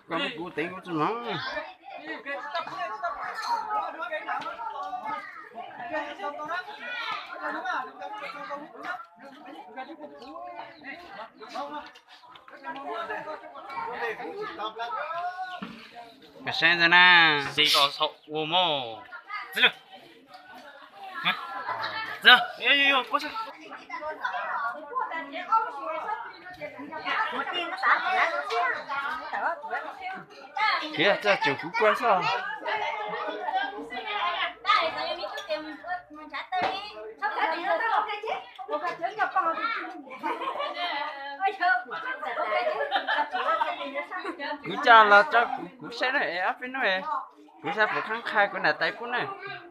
Koj muab kuv teev kuv tsis hnov. Koj saib ntawd na, xis ko saum ua mog. Khiav txog tseem kuv kuaj xwb. Kuv coj los rau kuv, kuv saib na es ob peb hnub es kuv xav pum qhab qha kuv niam tais pub na. Khaj xwb.